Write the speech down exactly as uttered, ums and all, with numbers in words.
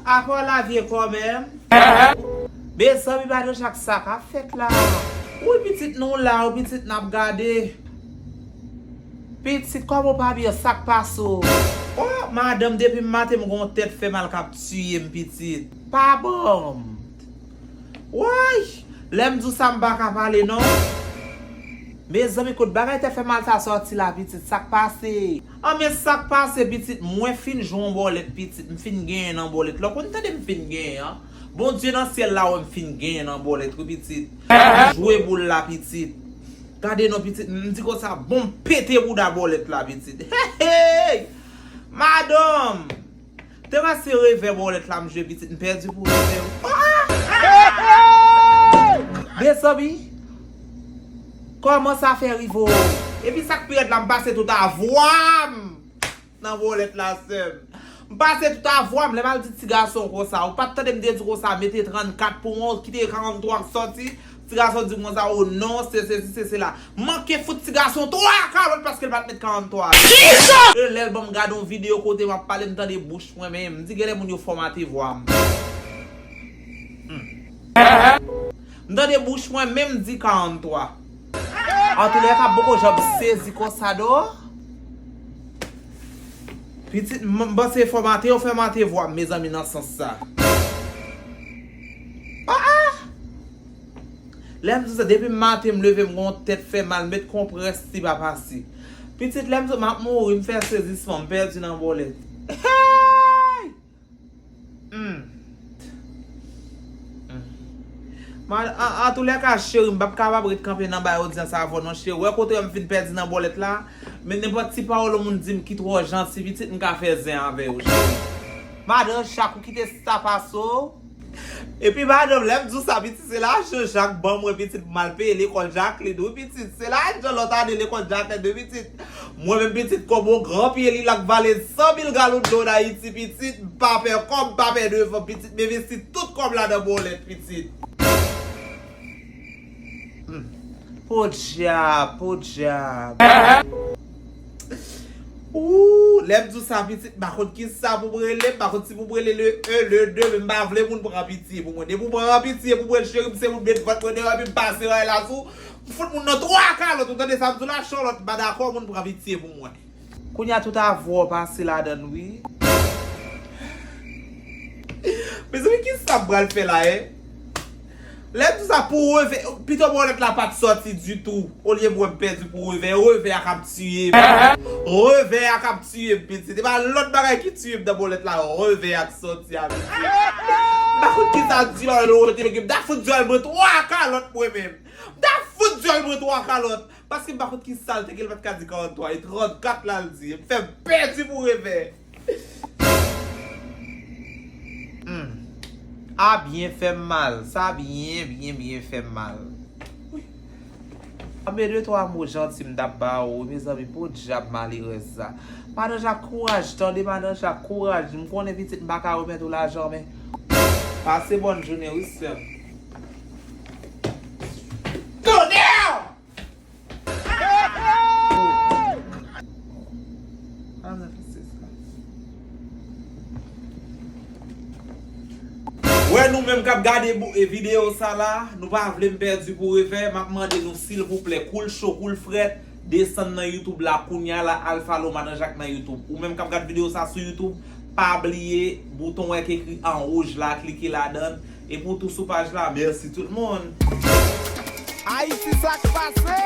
Apa w la vye kòmè? Mezanmi, madan Jack, sa k ap fèt la? Wi, pitit, nou la, wi, pitit, n ap gade. Pitit, kòman w pa byen? Sa k pase w? O, madanm, depi maten m gon tèt fè mal k ap tiye m, pitit. Pa ban m. Woy! Lè m di w sa, m pa ka pale, non. Mezanmi, kot bagay tèt fè mal sa sòti la, pitit? Sa k pase? An, men sa k pase, pitit, mwen fin jwe yon bòlèt, pitit, m fin genyen nan bòlèt la. Ou konn tande m fin genyen an? Bondye nan syèl la wè m fin genyen nan bòlèt, wi, pitit. M jwe boul la, pitit. Gade non, pitit, m di konsa, bon, m pete bouda bòlèt la, pitit. Hey, hey! Madanm! Te wè se revè bòlèt la m jwe, pitit, m pèdi pou revè, wi. Ah! Mezanmi, kòman sa fè rive w? Epi sa k pi rèd la, m pase tout avwa m nan bòlèt la, sè m. M pase tout avwa m, lè m al di ti gason konsa, ou pa t tande m te di konsa, mete trannkat pou mwen, kite karanntwa k sòti, ti gason di m konsa, o non, se sesi, se sela. M manke fout ti gason twa kalòt paske l pa t met karanntwa. E lè l ban m gade yon videyo kote m ap pale, m tande bouch mwen, men m di genlè moun yo fòmate vwa m. Hmm. M tande bouch mwen menm di karanntwa. Antoulèka, m poko janm sezi konsa non. Pitit, m, m panse fòmate yo fòmate vwa m, mezanmi, nan sans sa. Ah, ah! Lè m di sa, depi maten m leve, m gon tèt fè mal, m met konprès, ti pa pase. Pitit, lè m di w m ap mouri, m fè sezisman, m pèdi nan bòlèt. Hey! Hmm. Hmm. Ma, an, antoulèka, cheri, m p ap kapab ret kanpe nan bay odyans avè w non, cheri. Wè kote m fin pèdi nan bòlèt la, men nenpòt ti pawòl yon moun di m ki twò janti, pitit, m ka fè zen avè yo, cheri. Madan Chak, ou kite sa pase w? Epi madanm, lè m di w sa, pitit, se lajan Chak ban mwen, pitit, pou m al peye lekòl Jacqueline, wi, pitit. Se lajan lòt ane lekòl Jacqueline, wi, pitit. Mwen menm, pitit, kòm yon gran pye lila k vale san mil galon dlo an Ayiti, pitit, m pa pè kòb, m pa pè devan, pitit, m envesti tout kòb la nan bòlèt, pitit. Hmm. Podyab, podyab. Ooh, lè m di w sa, pitit, m pa konn ki sa pou m rele, m pa konn si pou m rele le un, le deux, men m pa vle moun pran pitye pou mwen. Depi w pran pitye pou mwen, cheri, m se moun met vant mwen deyò, epi m pase ray la sou, m fout moun nan twa kalòt, ou tande sa m di w la, Charlotte, m pa dakò moun pran pitye pou mwen. Kounye a tout avwa w pase ladann, wi. Mezanmi, ki sa m pral fè la, en? Lè m di sa pou revè, pito bòlèt la pa t sòti ditou. Olye m wè m pèdi pou revè, revè a k ap tiye m. Revè a k ap tiye m, pitit. E pa lòt bagay ki tiye m nan bòlèt la, revè a k sòti a, pitit. M pa konn ki sa dyòl ou te mete m ta fout dyòl mwen twa kalòt mwen menm. M ta fout dyòl mwen twa kalòt. Paske m pa konn ki sa l te gen, l pa t ka di karanntwa, e trannkat la l di. M fè m pèdi pou revè. Hmm. A byen fè m mal. Sa byen, byen, byen fè m mal. Wi. Anben de twa mo janti m t ap ba ou, mezanmi, podyab malerèz sa. Madan Jak, kouraj, tande, madan Jak, kouraj. M konnen pitit m pa ka remèt ou lajan, men pase bòn jounen, wi, sè m. Tonnerre! Wè nou menm k ap gade bo-, e, videyo sa la, nou pa vle m pèdi pou revè, m ap mande nou silvouplè, kou l cho, kou l frèt, desann nan YouTube la kounya la, al follow Madan Jak nan YouTube. Ou menm k ap gad videyo sa sou YouTube, pa bliye bouton wè k ekri an wouj la, klike ladann. Epi w tou sou paj la, mèsi tout moun. Ayiti, sa k pase?